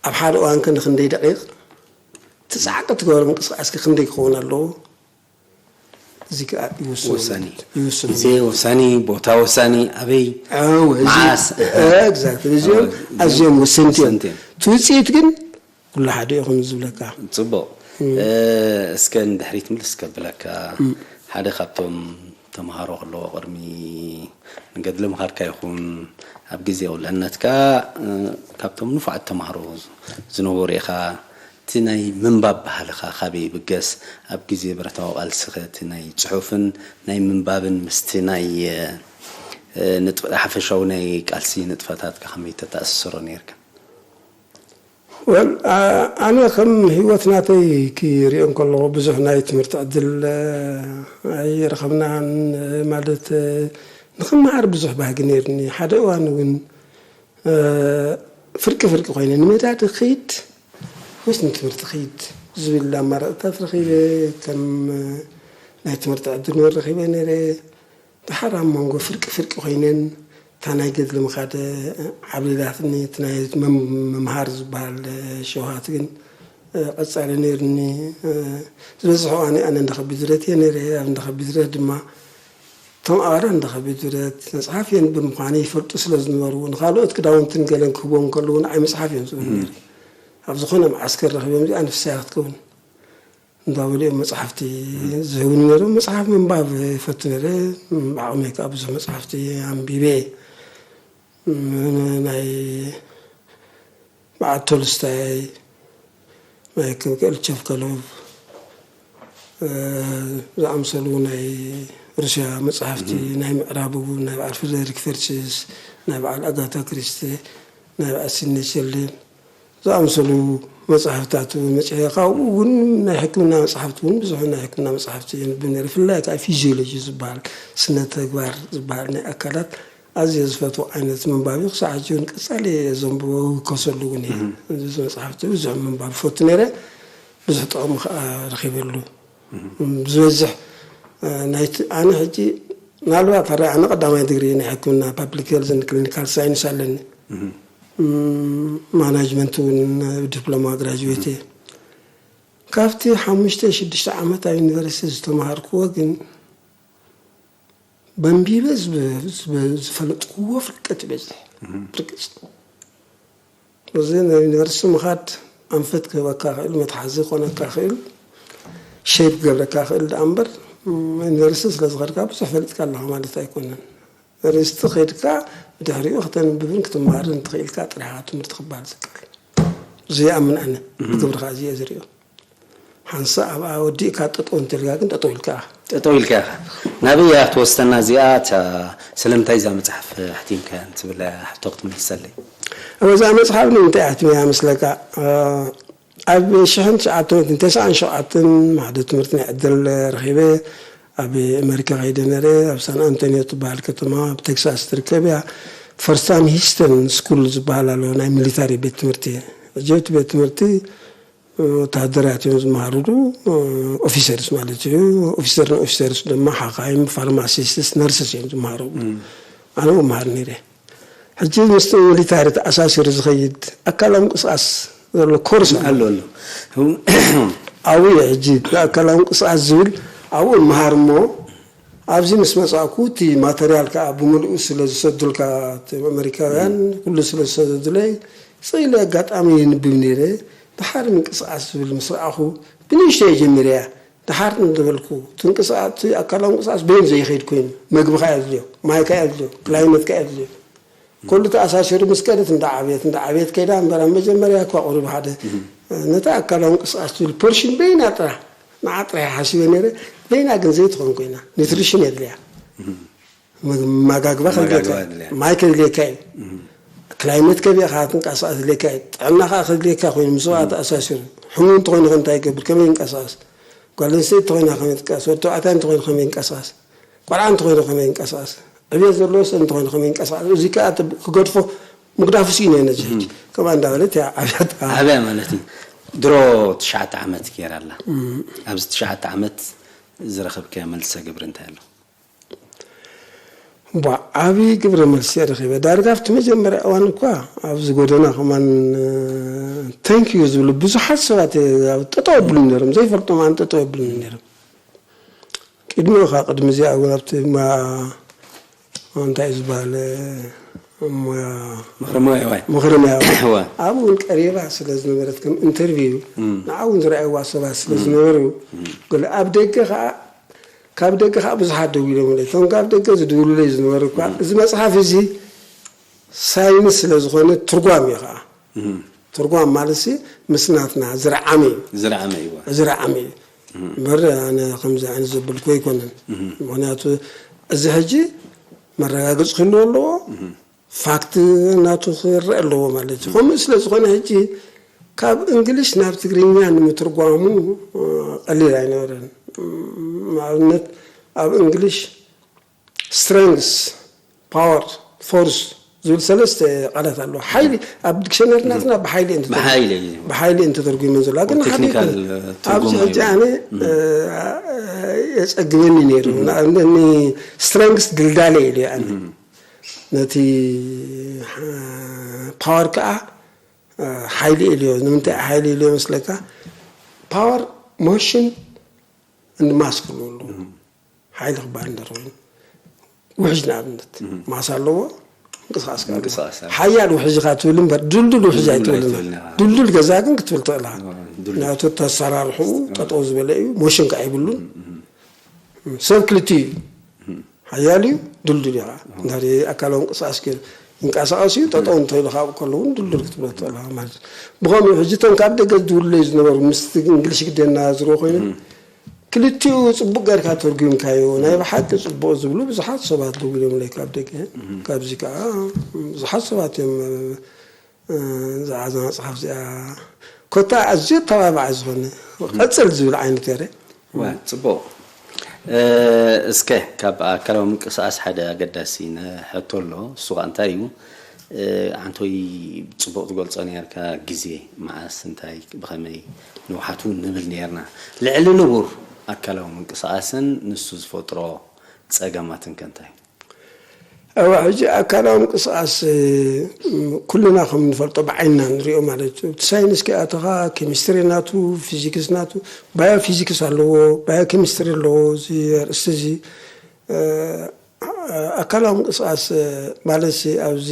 ኣብ ሓደ እዋን ከ ንክንደይ ደቂቕ ትጻዕቂ ትገብሮ ምንቅስቃስኪ ክንደይ ክኸውን ኣለዎ? እዚ ከዓ ይውስኖ ወሳኒ ይውስኖ ግዜ ወሳኒ፣ ቦታ ወሳኒ፣ ኣበይ ኣዎ፣ እዚ- መዓስ? ኤግዛክትሊ፣ እዚኦም ኣዎ፣ ኣዝዮም ወሰንቲ እዮም። ወሰንቲ እዮም። እቲ ውፅኢት ግን ኩሉ ሓደ ኢኹም ዝብለካ። ጽቡቕ። እስከ ንድሕሪት ምልስ ከብለካ፣ ሓደ ካብቶም ተምሃሮ ከለዎ ቅድሚ ንገድሊ ምኻድካ ይኹን ኣብ ግዜ ቁልዕነትካ፣ ካብቶም ንፉዓት ተምሃሮ ዝነበሩ ኢኻ። እቲ ናይ ምንባብ ባህልኻ ካበይ ይብገስ? ኣብ ግዜ ብረታዊ ቃልስኸ እቲ ናይ ጽሑፍን ናይ ምንባብን ምስቲ ናይ ንጥፈ- ሓፈሻዊ ናይ ቃልሲ ንጥፈታትካ ከመይ ተተኣሳስሮ ነይርካ? ወል ኣነ ከም ህይወት ናተይ ክሪኦ እንከለኹ ብዙሕ ናይ ትምህርቲ ዕድል ኣይረኸብናን። ማለት ንክመሃር ብዙሕ ባህጊ ነይርኒ። ሓደ እዋን እውን ፍርቂ ፍርቂ ኮይነ ንመዳ ድኺድ ወይስ ንትምህርቲ ኺድ ዝብል ኣማራፅታት ረኺበ። ከም ናይ ትምህርቲ ዕድል እውን ረኺበ ነይረ። ደሓር ኣብ መንጎ ፍርቂ ፍርቂ ኮይነን እታ ናይ ገድሊ ምኻድ ዓብሊላትኒ። እቲ ናይ መም- ምምሃር ዝበሃል ሸውሃት ግን ቀጻሊ ነይርኒ። ዝበዝሕ እዋን ኣነ እንዳ ከቢድ ዝረት እየ ነይረ። ኣብ እንዳ ከቢድ ዝረት ድማ እቶም ኣባላት እንዳ ከቢድ ዝረት መፅሓፍ የንብብ ምዃነ ይፈልጡ ስለ ዝነበሩ ንካልኦት ክዳውንትን ገለን ክህቦም ከለዉ ንዓይ መፅሓፍ እዮም ዝብሉ ነይሩ። ኣብ ዝኾነ መዓስከር ረኺቦም እዚኣ ንፍሳያ ክትከውን እንዳበሉ እዮም መፅሓፍቲ ዝህቡኒ ነይሮም። መፅሓፍ ምንባብ ይፈቱ ነይረ። ብዓቕመይ ከዓ ብዙሕ መፅሓፍቲ ኣንቢበ እየ። ናይ በዓል ቶልስታይ፣ ናይ ክልቸፍ ከሎቭ ዝኣምሰሉ ናይ ሩስያ መፅሓፍቲ፣ ናይ ምዕራብ እውን ናይ በዓል ፍሬደሪክ ፌርችስ፣ ናይ በዓል ኣጋታ ክሪስቲ፣ ናይ በዓል ሲድኒ ሸልደን ዝኣምሰሉ መፅሓፍታት እውን መፅአ። ካብኡ እውን ናይ ሕክምና መፅሓፍቲ እውን ብዙሕ ናይ ሕክምና መፅሓፍቲ የንብብ ነይረ። ብፍላይ ከዓ ፊዚዮሎጂ ዝበሃል ስነ ተግባር ዝበሃል ናይ ኣካላት ኣዝየ ዝፈትዎ ዓይነት ምንባብ እዩ። ክሳዕ ሕጂ እውን ቀፃሊ እየ ዘንብቦ፣ ይውከሰሉ እውን እየ። እዚ መፅሓፍቲ ብዙሕ ምንባብ ይፈቱ ነይረ፣ ብዙሕ ጥቕሚ ከዓ ረኺበሉ። ዝበዝሕ ናይቲ ኣነ ሕጂ ምናልባት ኣረ ኣነ ቀዳማይ ዲግሪ ናይ ሕክምና ፓብሊክ ሄልዝን ክሊኒካል ሳይንስ ኣለኒ። ማናጅመንት እውን ዲፕሎማ ግራጅዌት እየ። ካብቲ ሓሙሽተ ሽዱሽተ ዓመት ኣብ ዩኒቨርሲቲ ዝተምሃርክዎ ግን በንቢበ ዝፈለጥክዎ ፍልቀት ይበዝሕ። ብርግፅ እዚ ናብ ዩኒቨርሲቲ ምኻድ ኣንፈት ክህበካ ክእል፣ መትሓዚ ክኾነካ ክእል፣ ሸይፕ ክገብረካ ክእል ደኣ እምበር ዩኒቨርሲቲ ስለ ዝኸድካ ብዙሕ ፈሊጥካ ኣለኻ ማለት ኣይኮነን። ዩኒቨርሲቲ ከይድካ ብድሕሪኡ ክተንብብን ክትመሃርን እንተኽኢልካ ጥራሕ ትምህርቲ ክበሃል ዝከኣል። እዚ ይኣምን ኣነ። ብግብሪ ከዓ እዚ እየ ዝሪኦ። ሓንሳእ ኣብኣ ወዲእካ ጠጠው እንተልካ ግን ጠጠው ኢልካ ኢኻ። ጠጠው ኢልካ ኢኻ። ናበይ እያ ክትወስደና እዚኣ? እታ ስለምንታይ እዛ መፅሓፍ ኣሕቲምካያ ንትብል ሕቶ ክትምልሰለይ። እዛ መፅሓፍ ንምንታይ ኣሕቲመያ መስለካ? ኣብ ሽሕን ትሽዓተ ሚእትን ተስዓን ሸውዓተን ሓደ ትምህርቲ ናይ ዕድል ረኺበ ኣብ ኣሜሪካ ከይደ ነረ። ኣብ ሳን ኣንቶኒዮ ትበሃል ከተማ ኣብ ቴክሳስ ትርከብ እያ። ፈርስታን ሂስተን ስኩል ዝበሃል ኣሎ ናይ ሚሊታሪ ቤት ትምህርቲ። ሕጂ እቲ ቤት ትምህርቲ ወታደራት እዮም ዝመሃርሉ፣ ኦፊሰርስ ማለት እዩ። ኦፊሰርን ኦፊሰርስ ድማ ሓኻይም፣ ፋርማሲስትስ፣ ነርስስ እዮም ዝመሃሩ። ኣነ መሃር ነይረ። ሕጂ ምስቲ ሚሊታሪ ተኣሳሲሩ ዝኸይድ ኣካላዊ ምንቅስቃስ ዘሎ ኮርስ ኣሎ ኣሎ። ኣብኡ እየ ሕጂ ኣካላዊ ምንቅስቃስ ዝብል ኣብኡ መሃር እሞ ኣብዚ ምስ መጻእኩ እቲ ማተርያል ከዓ ብምልኡ ስለ ዝሰዱልካ ኣሜሪካውያን ኩሉ ስለ ዝሰደዱለይ ስኢለ ኣጋጣሚ የንብብ ነይረ። ደሓር ምንቅስቃስ ዝብል ምስ ረኣኹ ብንእሽተይ ጀሚረያ። ደሓር እንዳበልኩ ትንቅስቃስ ኣካላዊ ምንቅስቃስ በይኑ ዘይኸይድ ኮይኑ መግብኻ የድልዮ፣ ማይካ የድልዮ፣ ክላይመትካ የድልዮ። ኩሉ ተኣሳሲሩ ምስ ከደት እንዳዓብየት እንዳዓብየት ከይዳ እምበር ኣብ መጀመርያ እኳ ቁሩብ ሓደ ነቲ ኣካላዊ ምንቅስቃስ ትብል ፖርሽን በይና ጥራሕ ንዓ ጥራሕ ሓሲበ ነይረ። በይና ግን ዘይትኾን ኮይና ኒትሪሽን የድልያ። መጋግባ ከድልየካ ማይ ከድልየካ እዩ። ክላይመት ከቢእካ ትንቀሳቀስ ድልየካ እዩ። ጥዕና ከዓ ከድልየካ ኮይኑ ምስ ሰብኣ ተኣሳሲሩ ሕሙም እንተኮይኑ ከ እንታይ ይገብር ከመይ ይንቀሳቀስ? ጓል ኣንስተይቲ እንተኮይና ከመይ ትንቀሳቀስ? ወዲ ተባዕታይ እንተኮይኑ ከመይ ይንቀሳቀስ? ቆልዓ እንተኮይኑ ከመይ ይንቀሳቀስ? ዕብየት ዘለዎ ሰብ እንተኮይኑ ከመይ ይንቀሳቀስ? እዚ ከዓ ክገድፎ ምግዳፉ ስኢነ ነዚ ሕጂ ከምኣ እንዳበለት እያ ዓብያታ። ዓብያ ማለት እዩ። ድሮ ትሽዓተ ዓመት ገይራ ኣላ። ኣብዚ ትሽዓተ ዓመት ዝረኸብካዮ መልሰ ግብሪ እንታይ ኣሎ? ቧ ዓብዪ ግብረ መልሲ እየ ረኺበ። ዳርጋ ኣብቲ መጀመርያ እዋን እኳ ኣብዚ ጎደና ከማን ታንክ ዩ ዝብሉ ብዙሓት ሰባት ጠጠው ኣብሉኒ ነይሮም፣ ዘይፈልጦም ኣነ ጠጠው ኣብሉኒ ነይሮም። ቅድሚ ኻ ቅድሚ እዚኣ እውን ኣብቲ ማ እንታይ እዩ ዝበሃል ሞያ ምኽሪ ሞያ ዋይ ምኽሪ ሞያ እዋ ኣብኡ እውን ቀሪባ ስለ ዝነበረት ከም ኢንተርቪው ንዓ እውን ዝረኣይዋ ሰባት ስለ ዝነበሩ ገለ ኣብ ደገ ከዓ ካብ ደገ ከዓ ብዙሓት ደዊሎምለይ እቶም ካብ ደገ ዝድውሉለይ ዝነበሩ እኳ እዚ መፅሓፍ እዚ ሳይንስ ስለ ዝኾነ ትርጓም እዩ ከዓ ትርጓም ማለት ሲ ምስ ናትና ዝረዓመ እዩ ዝረዓመ እይዋ ዝረዓመ እዩ እምበር ኣነ ከምዚ ዓይነት ዘበልኩ ኣይኮነን ምክንያቱ እዚ ሕጂ መረጋገፂ ክህልዎ ኣለዎ ፋክት ናቱ ክረአ ኣለዎ ማለት እዩ ከምኡ ስለ ዝኾነ ሕጂ ካብ እንግሊሽ ናብ ትግርኛ ንምትርጓሙ ቀሊል ኣይነበረን ንኣብነት ኣብ እንግሊሽ strength power force ዝብል ሰለስተ ቃላት ኣለዎ ሓይሊ ኣብ ዲክሽነሪ ናትና ብሓይሊ ብሓይሊ ብሓይሊ እንተተርጉመን ዘለዋ ግን ሓደ ቴክኒካል ኣብዚ ትርጉም ሕጂ ኣነ የፀግበኒ ነይሩ ንኣብነት strength ድልዳለ ኢሉ ኣነ ነቲ ፓወር ከዓ ሓይሊ ኢልዮ ንምንታይ ሓይሊ ኢልዮ መስለካ ፓወር ሞሽን እንማስ ክብሉ ኣለዉ ሓይሊ ክበሃል እንተኾይኑ ውሕጅ ንኣብነት ማስ ኣለዎ ምንቅስቃስ ከኣ ኣለዎ። ምንቅስቃስ ኣለዎ። ሓያል ውሕጅ ኢኻ ትብል እምበር ድልዱል ውሕጅ ኣይትብልን ኢኻ። ኣይትብልን ኢኻ። ድልዱል ገዛ ግን ክትብል ትኽእል ኢኻ። ድልዱል። ምክንያቱ እቲ ኣሰራርሕኡ ጠጠው ዝበለ እዩ። ሞሽን ከኣ የብሉን። ሰብ ክልቲኡ እዩ። ሓያል እዩ፣ ድልዱል እዩ ከዓ። እንድሕሪ ኣካላዊ ምንቅስቃስ ገይሩ ይንቀሳቐስ እዩ፣ ጠጠው እንተኢሉ ካብኡ ከሎ እውን ድልዱል ክትብሎ ትኽእል ኢኻ ማለት እዩ። ብኸምኡ ሕጂ እቶም ካብ ደገ ዝድውሉለይ ዝነበሩ ምስቲ እንግሊሽ ግደና ዝርዎ ኮይኖም ክልቲኡ ጽቡቅ ጌርካ ተርጉምካዮ ናይ ብሓቂ ጽቡቅ ዝብሉ ብዙሓት ሰባት ደዊሎምለይ ካብ ደገ ካብዚ ከዓ ብዙሓት ሰባት እዮም ዝዓዘ መጽሓፍ እዚኣ ኮታ ኣዝዩ ተባባዕ ዝኾነ ቀጽል ዝብል ዓይነት ገረ ዋ ጽቡቅ እስከ ካብ ኣካላዊ ምንቅስቃስ ሓደ ኣገዳሲ ሕቶ ኣሎ እሱ ከዓ እንታይ እዩ ኣንቶይ ጽቡቕ ትገልጾ ነርካ ግዜ መዓስ እንታይ ብኸመይ ንውሓቱ ንብል ነርና ልዕሊ ንቡር ኣካላዊ ምንቅስቓስን ንሱ ዝፈጥሮ ጸገማትን ከ እንታይ እዋ ሕጂ ኣካላዊ ምንቅስቃስ ኩልና ከም ንፈልጦ ብዓይንና ንሪኦ ማለት እዩ እቲ ሳይንስ ከይኣተኻ ኬሚስትሪ ናቱ ፊዚክስ ናቱ ባዮ ፊዚክስ ኣለዎ ባዮ ኬሚስትሪ ኣለዎ እዚ ኣርእስቲ እዚ ኣካላዊ ምንቅስቃስ ማለት ኣብዚ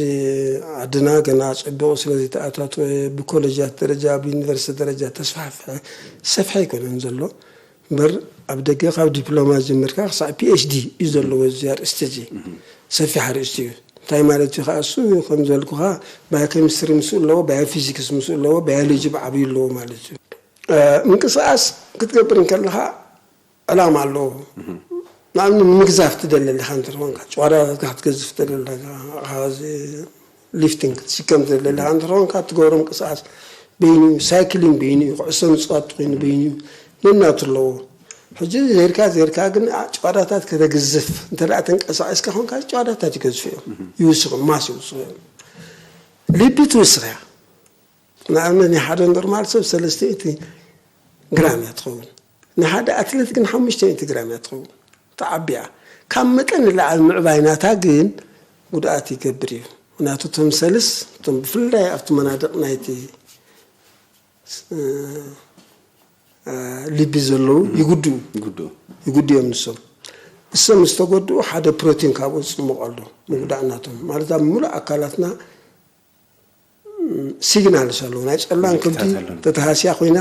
ዓድና ገና ኣፀቢቑ ስለ ዘይተኣታተወ ብኮለጃት ደረጃ ብዩኒቨርሲቲ ደረጃ ተስፋሕፍሐ ሰፍሐ ኣይኮነን ዘሎ እምበር ኣብ ደገ ካብ ዲፕሎማ ጀሚርካ ክሳዕ ፒኤችዲ እዩ ዘለዎ እዚ ኣርእስቲ እዚ ሰፊሕ ኣርእስቲ እዩ እንታይ ማለት እዩ ከዓ እሱ ከም ዝበልኩኻ ባዮኬሚስትሪ ምስኡ ኣለዎ ባዮፊዚክስ ምስኡ ኣለዎ ባዮሎጂ ብዓብዩ ኣለዎ ማለት እዩ ምንቅስቃስ ክትገብር እንከለካ ዕላማ ኣለዎ ንኣብነት ንምግዛፍ ትደሊ ኣለካ እንተኾንካ ጨዋዳታትካ ክትገዝፍ ትደሊ ኣለካ ሊፍቲንግ ክትሽከም ትደሊ ኣለካ እንተኾንካ ትገብሮ ምንቅስቃስ በይኑ ሳይክሊንግ በይኑ እዩ ኩዕሶ ምፅዋት ኮይኑ በይኑ ነናቱ ኣለዎ ሕጂ ዜርካ ዜርካ ግን ጨዋዳታት ከተግዝፍ እንተ ተንቀሳቂስካ ኮንካ ጨዋዳታት ይገዝፉ እዮም ይውስኹ ማስ ይውስኹ እዮም ልቢ ትውስኽ እያ ንኣብነት ናይ ሓደ ኖርማል ሰብ ሰለስተ እቲ ግራም እያ ትኸውን ንሓደ ኣትለት ግን ሓሙሽተ ሚእቲ ግራም እያ ትኸውን። ተዓቢያ። ካብ መጠን ንላዕሊ ምዕባይ ናታ ግን ጉድኣት ይገብር እዩ። ምኽንያቱ እቶም ሰልስ እቶም ብፍላይ ኣብቲ መናድቕ ናይቲ ልቢ ዘለዉ ይጉድኡ ይጉድኡ እዮም ንሶም። እሶም ምስ ተጎድኡ ሓደ ፕሮቲን ካብኡ ዝፅሞቕ ኣሎ ምጉዳእ ናቶም ማለት ኣብ ምሉእ ኣካላትና ሲግናልስ ኣለዉ ናይ ጸላም ከብዲ ተተሃስያ ኮይና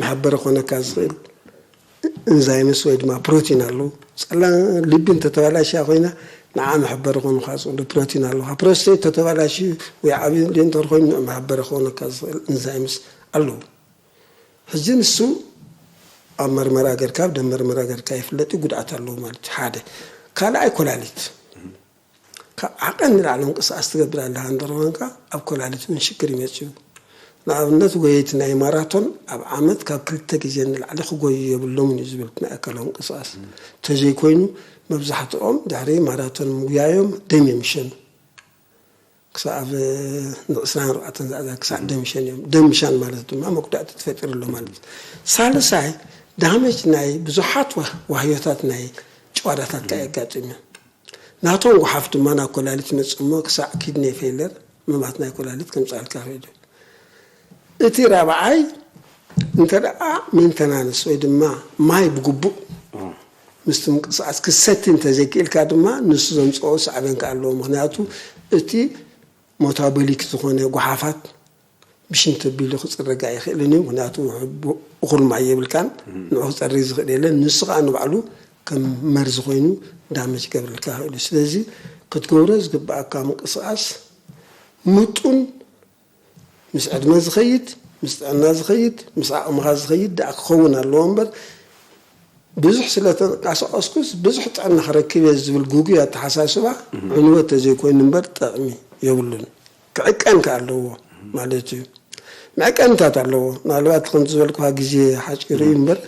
መሐበሪ ኮነካ ዝኽእል እንዛይምስ ወይ ድማ ፕሮቲን ኣለዉ ጸላም ልቢ እንተተባላሽያ ኮይና ንዓ መሐበሪ ኮኑካ ዝኽእሉ ፕሮቲን ኣለዉ ፕሮስቴት ተተባላሽዩ ወይ ዓብዩ እንድየ እንተር ኮይኑ መሐበሪ ኮነካ ዝኽእል እንዛይምስ ኣለዉ ሕጂ ንሱ ኣብ መርመራ ገርካ ኣብ ደም መርመራ ገርካ ይፍለጥ ጉድኣት ኣለዉ ማለት ሓደ ካልኣይ ኮላሊት ካብ ዓቐን ንላዕሊ ምንቅስቃስ ትገብር ኣለኻ እንተኾንካ ኣብ ኮላሊት እውን ሽግር ይመፅኡ። ንኣብነት ጎየይቲ ናይ ማራቶን ኣብ ዓመት ካብ ክልተ ግዜ ንላዕሊ ክጎዩ የብሎምን እዩ ዝብል ናይ ኣካላዊ ምንቅስቃስ እንተዘይኮይኑ መብዛሕትኦም ድሕሪ ማራቶን ምጉያዮም ደም እዮም ይሸኑ። ክሳብ ንዕስራን ኣርባዕተን ዝኣዛ ክሳብ ደም ይሸኑ እዮም። ደም ምሻን ማለት ድማ መጉዳእቲ ትፈጥር ኣሎ ማለት እዩ። ሳልሳይ ዳመጅ ናይ ብዙሓት ዋህዮታት ናይ ጨዋዳታት ከ የጋጥም እዩ። ናቶም ጓሓፍ ድማ ናብ ኮላሊት ይመጽእ እሞ ክሳዕ ኪድኒ ፌለር ምማት ናይ ኮላሊት ከምጽኣልካ ይኽእል እዩ። እቲ ራብዓይ እንተ ደኣ ሜንተናንስ ወይ ድማ ማይ ብግቡእ ምስቲ ምንቅስቃስ ክሰቲ እንተዘይክእልካ ድማ ንሱ ዘምፅኦ ሳዕቤን ከ ኣለዎ። ምክንያቱ እቲ ሞታቦሊክ ዝኾነ ጓሓፋት ብሽንቲ ኣቢሉ ክፅረግ ኣይኽእልን እዩ። ምክንያቱ እኹል ማይ የብልካን፣ ንዑ ክፀርግ ዝኽእል የለን። ንሱ ከዓ ንባዕሉ ከም መርዚ ኮይኑ ዳመጅ ይገብረልካ ይኽእል እዩ። ስለዚ ክትገብሮ ዝግብኣካ ምንቅስቃስ ምጡን ምስ ዕድመ ዝኸይድ፣ ምስ ጥዕና ዝኸይድ፣ ምስ ዓቕምኻ ዝኸይድ ደኣ ክኸውን ኣለዎ እምበር፣ ብዙሕ ስለ ተንቀሳቐስኩስ ብዙሕ ጥዕና ክረክብ እየ ዝብል ግጉይ ኣተሓሳስባ ዕንወት ተዘይኮይኑ እምበር ጠቕሚ የብሉን። ክዕቀን ከ ኣለዎ ማለት እዩ። መዕቀንታት ኣለዎ። ምናልባት ከምቲ ዝበልኩኻ ግዜ ሓፂሩ እዩ እምበር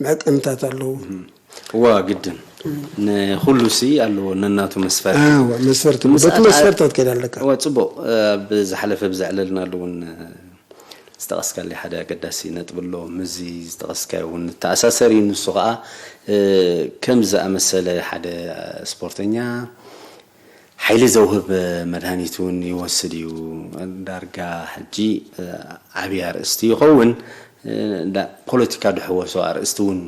መዕቀንታት ኣለዎ። እዋ ግድን ንኹሉ ሲ ኣለዎ ነናቱ መስፈርት እዋ መስፈርት በቲ መስፈርት ክትከይድ ኣለካ። እዋ ጽቡቅ። ብዝሓለፈ ብዘዕለልናሉ እውን ዝጠቐስካለይ ሓደ ኣገዳሲ ነጥቢ ኣሎ። ምስዚ ዝጠቐስካዮ እውን ንተኣሳሰር እዩ። ንሱ ከዓ ከም ዝኣመሰለ ሓደ ስፖርተኛ ሓይሊ ዘውህብ መድሃኒት እውን ይወስድ እዩ። ዳርጋ ሕጂ ዓብዪ ኣርእስቲ ይኸውን። ፖለቲካ ድሕወሶ ኣርእስቲ እውን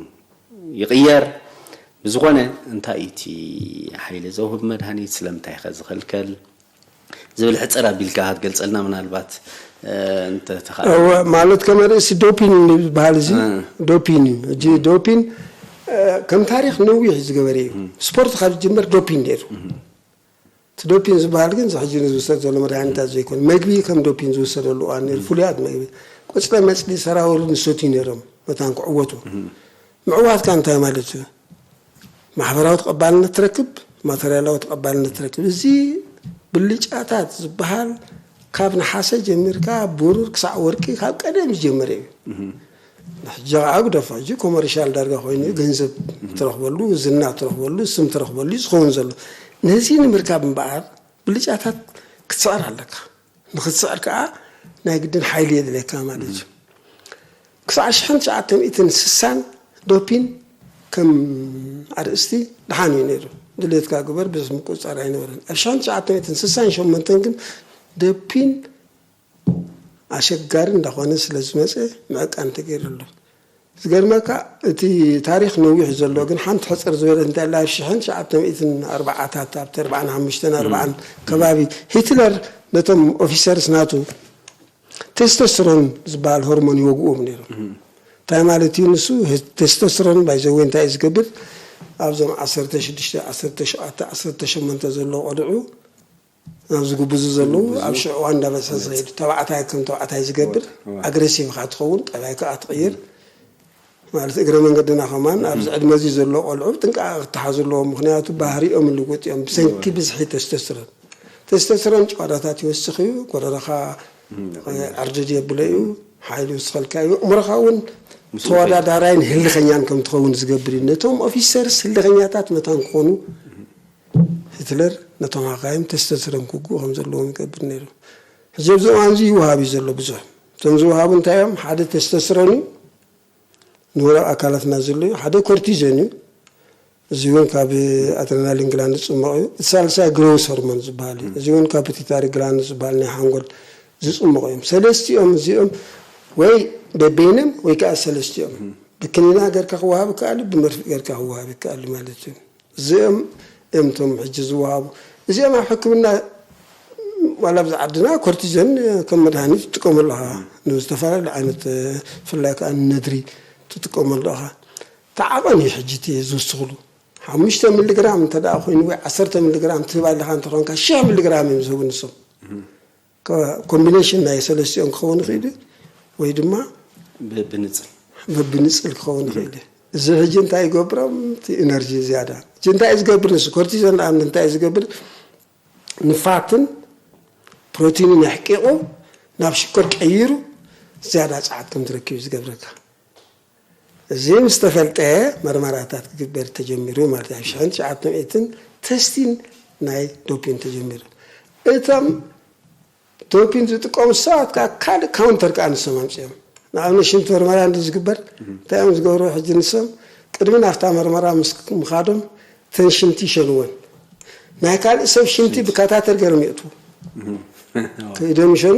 ይቕየር። ብዝኾነ እንታይ እቲ ሓይሊ ዘውህብ መድሃኒት ስለምንታይ ከ ዝኸልከል ዝብል ሕፅር ኣቢልካ ክትገልፀልና ምናልባት እንተተኻእለ። እወ፣ ማለት ከም ርእሲ ዶፒን ዝበሃል እዚ እ። ዶፒን እዩ። እጂ ዶፒን እ፣ ከም ታሪክ ነዊሕ ዝገበረ እዩ። ስፖርት ካብ ዝጅመር ዶፒን ነይሩ። እቲ ዶፒን ዝበሃል ግን እዚ ሕጂ ንዝውሰድ ዘሎ መድሃኒታት ዘይኮነ፣ መግቢ ከም ዶፒን ዝውሰደሉ እዋን ነይሩ። ፍሉያት መግቢ፣ ቆፅለ መፅሊ፣ ሰራውር ንሰትዩ ነይሮም መታን ክዕወቱ። ምዕዋትካ እንታይ ማለት እዩ? ማሕበራዊ ተቐባልነት ትረክብ፣ ማተርያላዊ ተቐባልነት ትረክብ። እዚ ብልጫታት ዝበሃል ካብ ነሓሰ ጀሚርካ ብሩር ክሳዕ ወርቂ ካብ ቀደም ዝጀመረ እዩ። ሕጂ ከዓ ግደፎ፣ ሕጂ ኮመርሻል ዳርጋ ኮይኑ እዩ፣ ገንዘብ ትረኽበሉ፣ ዝና ትረኽበሉ፣ ስም ትረኽበሉ እዩ ዝኸውን ዘሎ። ነዚ ንምርካብ እምበኣር ብልጫታት ክትስዕር ኣለካ። ንኽትስዕር ከዓ ናይ ግድን ሓይሊ የድልየካ ማለት እዩ። ክሳዕ ሽሕን ትሽዓተ ሚእትን ስሳን ዶፒን ከም ኣርእስቲ ደሓን እዩ ነይሩ። ድሌትካ ግበር፣ ብዙሕ ምቁፅፃር ኣይነበረን። ኣብ ሽሕን ትሽዓተ ሚእትን ስሳን ሸሞንተን ግን ዶፒን ኣሸጋሪ እንዳኾነ ስለ ዝመፀ ምዕቃን ተገይሩሉ። ዝገርመካ እቲ ታሪክ ነዊሕ ዘሎ ግን ሓንቲ ሕፅር ዝበለት እንታይ ኣላ፣ ኣብ ሽሕን ትሽዓተ ሚእትን ኣርባዓታት ኣብቲ ኣርባዓን ሓሙሽተን ኣርባዓን ከባቢ ሂትለር ነቶም ኦፊሰርስ ናቱ ቴስቶስትሮን ዝበሃል ሆርሞን ይወግዎም ነይሮም። እንታይ ማለት እዩ ንሱ? ቴስቶስትሮን ባይዘወ እንታይ እዩ ዝገብር? ኣብዞም ዓሰርተ ሽዱሽተ፣ ዓሰርተ ሸውዓተ፣ ዓሰርተ ሸሞንተ ዘለዉ ቆልዑ ኣብዚ ጉብዙ ዘለዉ ኣብ ሽዑ እዋን እንዳበዝሐ ዝኸይድ ተባዕታይ ከም ተባዕታይ ዝገብር ኣግሬሲቭ ኢኻ ትኸውን፣ ጠባይካ ኢኻ ትቕይር። ማለት እግረ መንገድና ከማን ኣብዚ ዕድመ እዚ ዘሎ ቆልዑ ብጥንቃቐ ክተሓዙ ኣለዎም። ምክንያቱ ባህሪኦም ልውጥ እዮም ብሰንኪ ብዝሒ ቴስቶስትሮን። ቴስቶስትሮን ጨጓራታት ይወስኽ እዩ፣ ጎረረኻ ዕርድድ የብሎ እዩ፣ ሓይሊ ይውስኸልካ እዩ። ኣእምሮኻ እውን ተወዳዳራይን ህልኸኛን ከም ትኸውን ዝገብር እዩ። ነቶም ኦፊሰርስ ህልኸኛታት መታን ክኾኑ ሂትለር ነቶም ሓካይም ቴስቶስትሮን ክውግኡ ከም ዘለዎም ይገብር ነይሩ። ሕጂ ኣብዚ እዋን እዚ ይወሃብ እዩ ዘሎ ብዙሕ። እቶም ዝወሃቡ እንታይ እዮም? ሓደ ቴስቶስትሮን እዩ፣ ንውረ ኣካላትና ዘሎ እዩ። ሓደ ኮርቲዞን እዩ። እዚ እውን ካብ ኣድረናሊን ግላንድ ዝፅመቕ እዩ። እቲ ሳልሳይ ግሮውስ ሆርሞን ዝበሃል እዩ። እዚ እውን ካብ ፒቱታሪ ግላንድ ዝበሃል ናይ ሓንጎል ዝፅመቑ እዮም። ሰለስቲኦም እዚኦም ወይ በበይኖም ወይ ከዓ ሰለስቲኦም ብክኒና ገርካ ክወሃብ ይከኣል እዩ፣ ብመርፍእ ገርካ ክወሃብ ይከኣል እዩ ማለት እዩ። እዚኦም እዮም እቶም ሕጂ ዝወሃቡ። እዚኦም ኣብ ሕክምና ዋላ ኣብዚ ዓድና ኮርቲዘን ከም መድሃኒት ትጥቀመሉ ኢኻ። ንዝተፈላለዩ ዓይነት ብፍላይ ከዓ ንነድሪ ትጥቀመሉ ኢኻ። እቲ ዓቐን እዩ ሕጂ እቲ ዝውስኽሉ። ሓሙሽተ ሚሊግራም እንተ ደኣ ኮይኑ ወይ ዓሰርተ ሚሊግራም ትህብ ኣለኻ እንተኾንካ ሽሕ ሚሊግራም እዮም ዝህቡ ንሶም። ኮምቢኔሽን ናይ ሰለስቲኦም ክኸውን ይኽእል እዩ ወይ ድማ ብንፅል በብንፅል ክኸውን ይኽእል እዩ። እዚ ሕጂ እንታይ ይገብሮም? እቲ ኢነርጂ ዝያዳ። ሕጂ እንታይ እዩ ዝገብር ንሱ? ኮርቲዞን ንኣብነት እንታይ እዩ ዝገብር? ንፋትን ፕሮቲንን ኣሕቂቑ ናብ ሽኮር ቀይሩ ዝያዳ ፀዓት ከም ትረክብ እዩ ዝገብረካ። እዚ ምስ ተፈልጠ መርመራታት ክግበር ተጀሚሩ ማለት እዩ። ኣብ ሽሕን ትሽዓተ ሚእትን ተስቲን ናይ ዶፒን ተጀሚሩ። እቶም ዶፒን ዝጥቀሙ ሰባት ከዓ ካልእ ካውንተር ከዓ ንሶም ኣምፅኦም። ንኣብነት ሽንቲ መርመራ እንዲ ዝግበር እንታይ እዮም ዝገብሩ ሕጂ ንሶም? ቅድሚ ናብታ መርመራ ምስ ምኻዶም እተን ሽንቲ ይሸንወን። ናይ ካልእ ሰብ ሽንቲ ብካታተር ገይሮም የእትዉ። ከይዶም ይሸኑ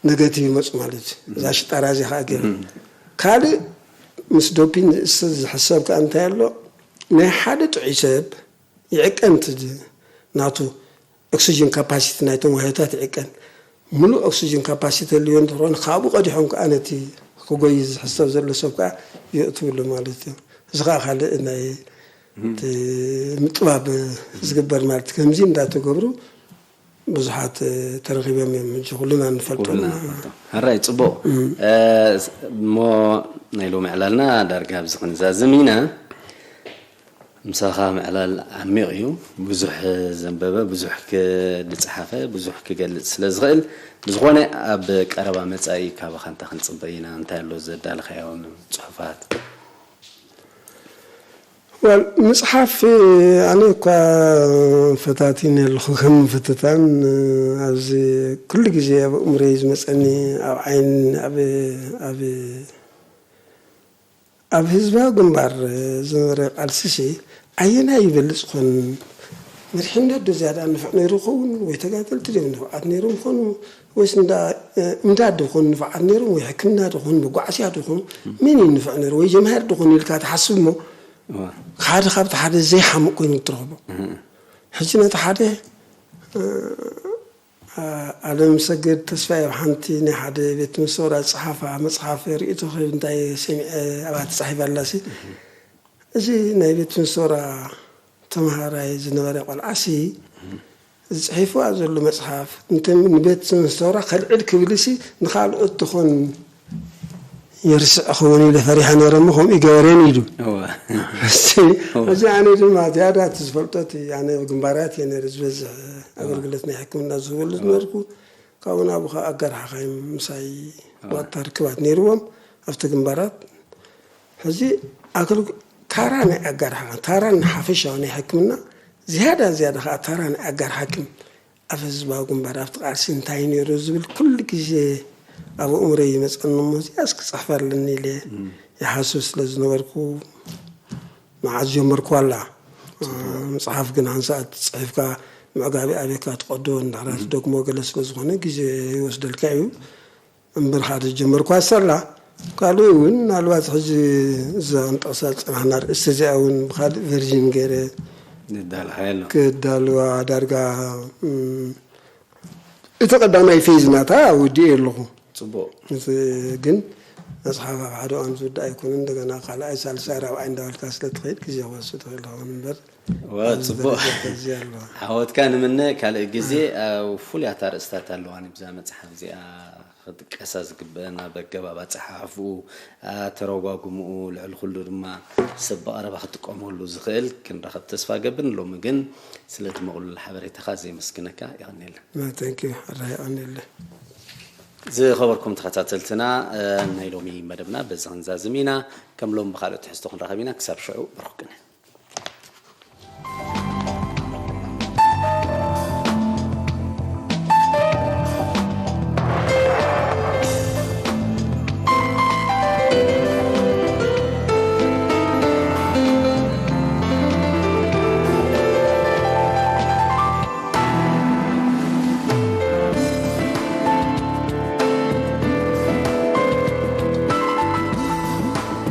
ነገቲቭ ይመፁ ማለት እዩ። እዛ ሽጣራ እዚ ከዓ ገይሩ ካልእ ምስ ዶፒን ዝእሰር ዝሕሰብ ከኣ እንታይ ኣሎ? ናይ ሓደ ጥዑይ ሰብ ይዕቀን፣ እቲ ናቱ ኦክሲጅን ካፓሲቲ ናይቶም ዋህዮታት ይዕቀን። ምሉእ ኦክሲጅን ካፓሲቲ ተልዮ እንተኾነ፣ ካብኡ ቀዲሖም ከኣ ነቲ ክጎይ ዝሕሰብ ዘሎ ሰብ ከኣ የእትውሉ ማለት እዩ። እዚ ከኣ ካልእ ናይ እቲ ምጥባብ ዝግበር ማለት እዩ። ከምዚ እንዳተገብሩ ብዙሓት ተረኺቦም እዮም። ሕጂ ኩልና ንፈልጦም። ኩልና ንፈልጦም። ሕራይ፣ ጽቡቕ። እም። እ፣ እሞ ናይ ሎሚ ዕላልና ዳርጋ ኣብዚ ክንዛዝም ኢና። ምሳኻ ምዕላል ዓሚቕ እዩ። ብዙሕ ዘንበበ፣ ብዙሕ ክ-፣ ዝጸሓፈ፣ ብዙሕ ክገልጽ ስለ ዝኽእል፣ ብዝኾነ ኣብ ቀረባ መጻኢ ካባኻ እንታይ ክንጽበ ኢና? እንታይ ኣሎ ዘዳለኻዮ ጽሑፋት? ዋል፣ ምጽሓፍ ኣነ እኳ ፈታቲነ ኣለኹ፣ ከም ምፍትታን ኣብዚ ኩሉ ግዜ ኣብ ኣእምሮይ ዝመጸኒ፣ ኣብ ዓይን፣ ኣብ፣ ኣብ፣ ኣብ ህዝባዊ ግንባር ዝነበረ ቃልሲሲ ኣየናይ ይበልጽ ኾን? መሪሕነት ዶ ዝያዳ ንፉዕ ነይሩ ኸውን? ወይ ተጋደልቲ ድዮም ንፉዓት ነይሮም ኾኑ? ወይስ እንዳ፣ እምዳድ ዶ ኾኑ ንፉዓት ነይሮም? ወይ ሕክምና ዶ ኾኑ? መጓዓዝያ ዶ ኾኑ? መን እዩ ንፉዕ ነይሩ? ወይ ጀምሃር ዶ ኾኑ ኢልካ ትሓስብ እሞ፣ እዋ። ሓደ ካብቲ ሓደ ዘይሓምቕ ኮይኑ ትረኽቦ። እህ። ሕጂ ነቲ ሓደ፣ እ፣ ኣ-፣ ኣለምሰገድ ተስፋይ ኣብ ሓንቲ ናይ ሓደ ቤት ትምህርቲ ሰውራ ዝጸሓፋ መጽሓፍ ርእይቶ ክህብ እንታይ ሰሚዐ ኣብኣ ተጻሒፋ ኣላሲ። እዚ ናይ ቤት ትምህርቲ ሰውራ ተምሃራይ ዝነበረ ቆልዓሲ፣ እዚ ጽሒፍዋ ዘሎ መጽሓፍ፣ እንተ ንቤት ትምህርቲ ሰውራ ከልዕል ክብልሲ ንኻልኦት ትኾን የርስዕ ክኸውን ኢለ ፈሪሐ ነይረ እሞ፣ ከምኡ ይገበረን ኢሉ። እወ። እሺ፣ እወ። እዚ ኣነ ድማ ዝያዳ እቲ ዝፈልጦ እቲ ኣነ ኣብ ግንባራት እየ ነይረ ዝበዝሕ እወ። ኣገልግሎት ናይ ሕክምና ዝህበሉ እወ። ዝነበርኩ። ካብኡ ናብኡ ኸዓ ኣጋር ሓኻይም ምሳይ እወ። ዋታ ርክባት ነይርዎም ኣብቲ ግንባራት። ሕዚ ኣገልግ-፣ ታራ ናይ ኣጋር ሓኻይም፣ ታራ ንሓፈሻዊ ናይ ሕክምና፣ ዝያዳ ዝያዳ ኸዓ ታራ ናይ ኣጋር ሓኪም ኣብ ህዝባዊ ግንባር ኣብቲ ቃልሲ እንታይ ነይሩ ዝብል ኩሉ ግዜ ኣብ ኣእምሮይ ይመጸኒ እሞ፣ እዚኣስ ክጽሕፋ ኣለኒ ኢለ እም። ይሓስብ ስለ ዝነበርኩ፣ መዓዝ ጀመርኩ ኣላ። ጽቡቕ። መጽሓፍ ግን ሓንሳእ ጽሒፍካ ምዕጋቢ ኣቤካ ትቐዶ፣ እንድሕር እም። ትደግሞ ገለ ስለ ዝኾነ ግዜ ይወስደልካ እዩ። እምበር ሓደ ጀመርኳ ኣላ። ካልእ እውን ምናልባት ሕጂ እዛ ክንጠቕሳ ዝጸናሕና ኣርእስቲ እዚኣ እውን ብኻልእ ቨርዥን ገይረ ንዳልሃያ ኣሎ። ክዳልዋ ዳርጋ፣ እም፣ እቲ ቀዳማይ ፌዝ ናታ ወዲኤ ኣለኹ። ጽቡቕ። እዚ ግን መጽሓፍ ኣብ ሓደ እዋን ዝውዳእ ኣይኮነን። እንደገና ካልኣይ፣ ሳልሳይ፣ ራብዓይ እንዳበልካ ስለ ትኸይድ ግዜ ክወስድ ይኽእል ይኸውን እምበር፣ እወ፣ ኣብዚ ጽቡቕ። ደረጃ ከዚ ኣለዋ። ዓወትካ ንምነ። ካልእ ግዜ፣ ኣብ ፍሉያት ኣርእስታት ኣለዋ ብዛ መጽሓፍ እዚኣ ክጥቀሳ ዝግበአን፣ ኣብ ኣገባብ ኣጸሓሕፍኡ፣ ኣተረጓጉምኡ፣ ልዕሊ ኩሉ ድማ ሰብ ብቐረባ ክጥቀመሉ ዝኽእል ክንረኸብ ተስፋ ገብር። ሎሚ ግን ስለቲ ምቕሉል ሓበሬታኻ ዘየመስግነካ የቐንየልና። ማ፣ thank you። ኣራይ የቐንየለይ። ዝኸበርኩም ተኸታተልትና፣ እ፣ ናይ ሎሚ መደብና በዚ ክንዛዝም ኢና። ከም ሎም ብኻልእ ትሕዝቶ ክንራኸብ ኢና። ክሳብ ሽዑ ብሩኽ ቅነ።